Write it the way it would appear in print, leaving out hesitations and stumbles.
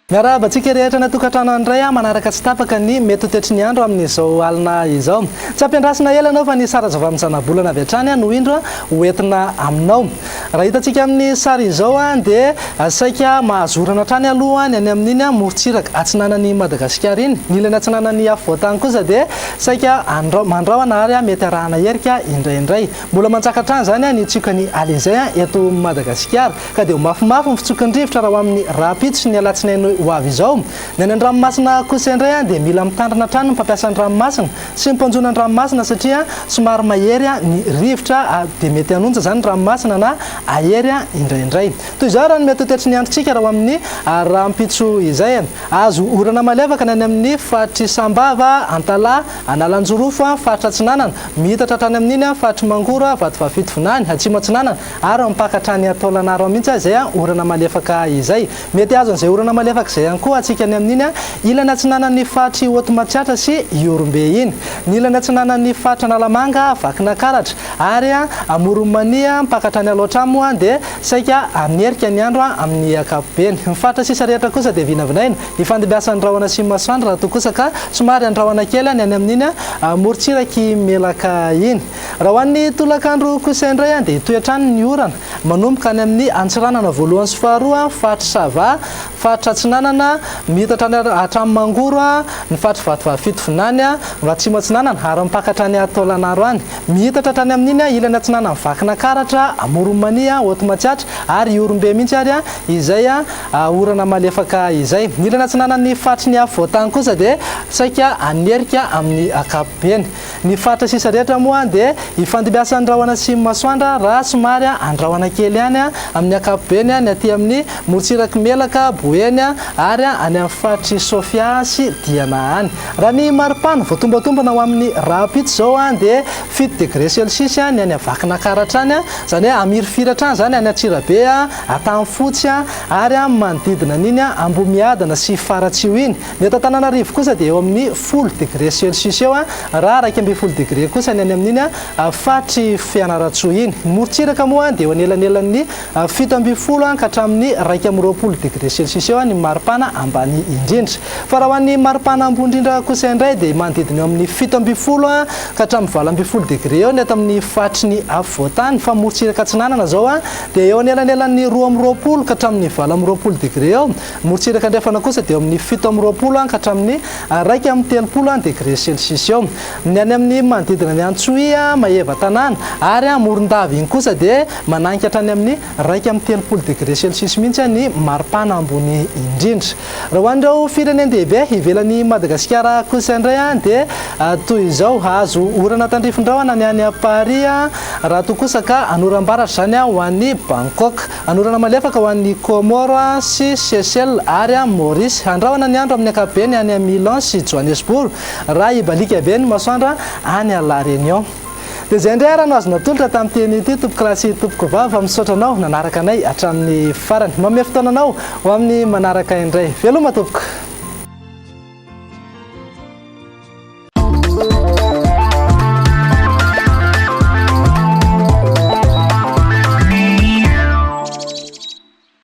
Miarahaba antsika rehetra any an-tokantrano any indray manaraka tsy tapaka ny mety ho toetry ny andro amin'izao alina izao. Tsy ampiandrasina ela ianao fa ny sary azo avy amin'ny zanabolana avy hatrany no indro ho entina aminao. Raha hitantsika amin'ny sary izao dia saika mahazo orana hatrany aloha ny any amin'iny morontsiraka atsinanan'i Madagasikara iny. Ny ilany atsinanan'ny afovoantany kosa dia saika mandrahona ary mety arahana herika indraindray. Mbola manjaka hatrany izany ny tsiokan'i Alizay eto Madagasikara ka dia ho mafimafy ny fitsoky ny rivotra raha ho amin'ny rahampitso sy ny alatsinainy ho avy izao. Ny any an-dranomasina kosa indray dia mila mitandrina hatrany ny mpampiasa ny ranomasina sy ny mpanjono an-dranomasina satria somary mahery ny rivotra dia mety hanonja izany ny ranomasina na hahery indraindray. Toy izao raha ny mety ho toetry ny androntsika raha ho amin'ny rahampitso izay. Azo orana malefaka ny any amin'ny faritr'i Sambava, Antalaha, Analanjirofo, faritra Atsinanana, miitatra hatrany amin'iny faritr'i Mangoro, Vatovavy Fitovinany, Atsimo Atsinanana ary mipaka hatrany Taolagnaro mihitsy izay orana malefaka izay. Mety hahazo an'izay orana malefaka izay ihany koa antsika any amin'iny ilany atsinanan'ny faritr'i Haute Matsiatra sy Ihorombe iny. Ny ilany atsinanan'ny faritra Analamanga, Vakinakaratra ary Amoron'i Mania mpaka hatrany Alaotra moa dia saika hanerika ny andro amin'ny ankapobeny. Ny faritra sisa rehetra kosa dia vinavinaina hifandimbiasan'ny rahona sy ny masoandro raha toa kosa ka somary andrahona kely ny any amin'iny morontsirak'i Melaka iny. Raha ho an'ny tolakandro kosa indray dia hitohy hatrany ny orana manomboka any amin'ny Antsiranana voalohany sy faharoa, faritry Sava, faritra Atsinanana, miitatra any hatramin'ny Mangoro, ny faritry Vatovavy Fitovinany, Atsimo Atsinanana ary mipaka hatrany Taolagnaro any. Miitatra hatrany amin'iny ilany atsinanan'i Vakinakaratra, Amoron'i Mania, Haute Matsiatra ary Ihorombe mihitsy ary izay orana malefaka izay. Ny ilany atsinanan'ny faritry ny afovoantany kosa dia saika hanerika amin'ny ankapobeny. Ny faritra sisa rehetra moa dia ifandimbiasan'ny rahona sy ny masoandra raha somary andrahona kely ihany amin'ny ankapobeny ny aty amin'ny morontsirak'i Melaka, Boeny ary any amin'ny faritr'i Sofia sy Diana any. Raha ny maripana voatombatombana ho amin'ny rahampitso izao dia 7 degre celsius ny any Vakinakaratra any, izany hoe hamirifiry hatrany izany any Antsirabe, Antanifotsy ary manodidina an'iny Ambohimiadana sy Faratsiho iny. Ny eto Antananarivo kosa dia eo amin'ny 10 degre celsius eo raha 11 degre kosa ny any amin'iny faritr'i Fianarantsoa iny. Ny morontsiraka moa dia eo anelanelan'ny 17 ka hatramin'ny 21 degre celsius eo ny maripana ambany indrindra. Fa raha ho an'ny maripana ambony indrindra kosa indray dia manodidina eo amin'ny 17 ka hatramin'ny 18 degre eo ny eto amin'ny faritry ny afovoantany. Fa morontsiraka atsinanana izao dia eo anelanelan'ny 22 ka hatramin'ny 28 degre eo. Morontsiraka andrefana kosa dia eo amin'ny 27 ka hatramin'ny 31 degre celsius eo. Ny any amin'ny manodidina ny Antsohihy, Maevatanàna ary Morondava iny kosa dia mananika hatrany amin'ny 31 degre celsius mihitsy ny maripana ambony indrindra. Raha ho an'ireo firenen-dehibe ivelan'i Madagasikara kosa indray dia toy izao, hahazo orana tandrifin-drahona ny any Paris raha toa kosa ka hanoram-baratra izany ho an'i Bangkok. Hanorana malefaka ho an'i Comores sy Seychelles ary Maurice. Handrahona ny andro amin'ny ankapobeny any Milan sy Johannesburg raha hibaliaka be ny masoandro any La Réunion. Dia izay indray ary no azo natolotra tamin'ity anio ity tompokolahy sy tompokovavy fa misaotra anao nanaraka anay hatramin'ny farany. Manome fotoana anao ho amin'ny manaraka indray. Veloma tompoko!